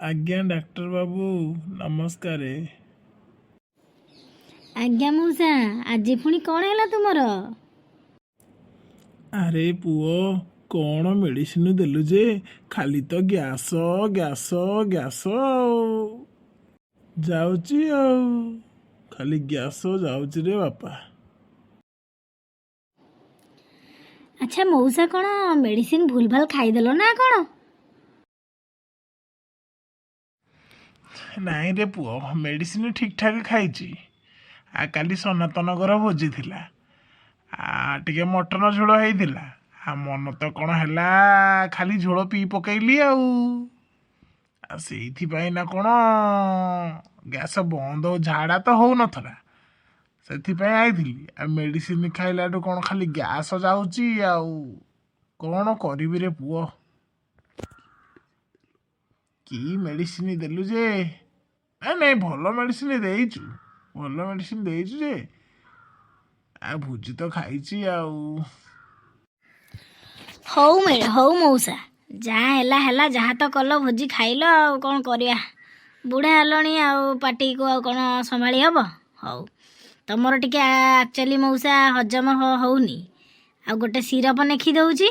ଆଜ୍ଞା ଡାକ୍ତର ବାବୁ, ନମସ୍କାର। ଆଜ୍ଞା ମଉସା, ଆଜି ପୁଣି କ'ଣ ହେଲା ତୁମର? ଆରେ ପୁଅ, କ'ଣ ମେଡ଼ିସିନ ଦେଲୁ ଯେ ଖାଲି ତ ଗ୍ୟାସ ଗ୍ୟାସ ଗ୍ୟାସ ଆଉ ଯାଉଛି, ଆଉ ଖାଲି ଗ୍ୟାସ ଯାଉଛି ରେ ବାପା। ଆଚ୍ଛା ମଉସା, କ'ଣ ମେଡ଼ିସିନ ଭୁଲଭାଲ ଖାଇଦେଲ ନା କ'ଣ? ନାଇଁ ରେ ପୁଅ, ମେଡ଼ିସିନ ଠିକ୍ ଠାକ୍ ଖାଇଛି। ଆଉ କାଲି ସନାତନ ଘର ଭୋଜି ଥିଲା, ଆ ଟିକେ ମଟନ ଝୋଳ ହେଇଥିଲା। ଆଉ ମନ ତ କ'ଣ ହେଲା, ଖାଲି ଝୋଳ ପିଇ ପକେଇଲି। ଆଉ ଆଉ ସେଇଥିପାଇଁ ନା କ'ଣ ଗ୍ୟାସ ବନ୍ଦ, ଝାଡ଼ା ତ ହଉନଥିଲା, ସେଥିପାଇଁ ଆଇଥିଲି। ଆଉ ମେଡ଼ିସିନ ଖାଇଲାଠୁ କ'ଣ ଖାଲି ଗ୍ୟାସ ଯାଉଛି, ଆଉ କ'ଣ କରିବି ରେ ପୁଅ? କି ମେଡ଼ିସିନ ଦେଲୁ ଯେ? ନାଇଁ ନାଇଁ, ଭଲ ମେଡ଼ିସିନ ଦେଇଛୁ, ଭଲ ମେଡ଼ିସିନ ଦେଇଛୁ ଯେ, ଆଉ ଭୋଜି ତ ଖାଇଛି ଆଉ। ହଉ ହଉ ମଉସା, ଯାହା ହେଲା ହେଲା, ଯାହା ତ କଲ, ଭୋଜି ଖାଇଲ, ଆଉ କ'ଣ କରିବା? ବୁଢ଼ା ହେଲଣି, ଆଉ ପାଟିକୁ ଆଉ କ'ଣ ସମ୍ଭାଳି ହବ? ହଉ, ତମର ଟିକେ ଆକ୍ଚୁଆଲି ମଉସା ହଜମ ହଉନି। ଆଉ ଗୋଟେ ସିରପ ଲେଖି ଦେଉଛି,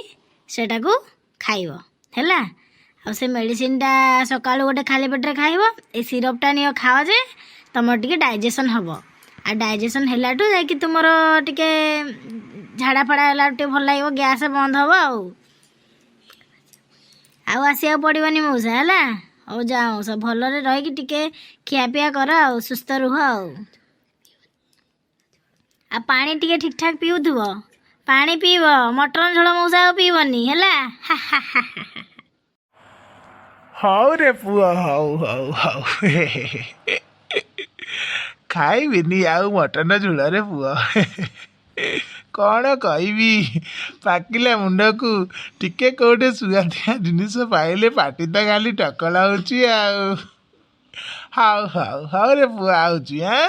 ସେଟାକୁ ଖାଇବ, ହେଲା? ଆଉ ସେ ମେଡ଼ିସିନଟା ସକାଳୁ ଗୋଟେ ଖାଲି ପେଟରେ ଖାଇବ। ଏ ସିରପଟା ନିଅ, ଖାଅ ଯେ ତମର ଟିକେ ଡାଇଜେସନ୍ ହବ। ଆଉ ଡାଇଜେସନ୍ ହେଲାଠୁ ଯାଇକି ତୁମର ଟିକେ ଝାଡ଼ା ଫାଡ଼ା ହେଲାଠୁ ଟିକେ ଭଲ ଲାଗିବ, ଗ୍ୟାସ୍ ବନ୍ଦ ହବ, ଆଉ ଆଉ ଆସିବାକୁ ପଡ଼ିବନି ମଉସା, ହେଲା? ହଉ ଯାଅ ମଉସା, ଭଲରେ ରହିକି ଟିକେ ଖିଆପିଆ କର ଆଉ ସୁସ୍ଥ ରୁହ। ଆଉ ଆଉ ପାଣି ଟିକେ ଠିକ୍ ଠାକ୍ ପିଉଥିବ, ପାଣି ପିଇବ, ମଟନ ଝୋଳ ମଉସା ଆଉ ପିଇବନି, ହେଲା? ହା ହା ହା ହା। ହଉ ରେ ପୁଅ, ହଉ ହଉ ହଉ, ଖାଇବିନି ଆଉ ମଟନ ଝୋଳରେ ପୁଅ। କ'ଣ କହିବି, ପାକିଲା ମୁଣ୍ଡକୁ ଟିକେ କୋଉଠି ସୁଆଦିଆ ଜିନିଷ ପାଇଲେ ପାଟି ତ ଖାଲି ଟକଳ ହେଉଛି ଆଉ। ହଉ ହଉ ହଉ ରେ ପୁଅ, ଆଉଛି। ଆଁ।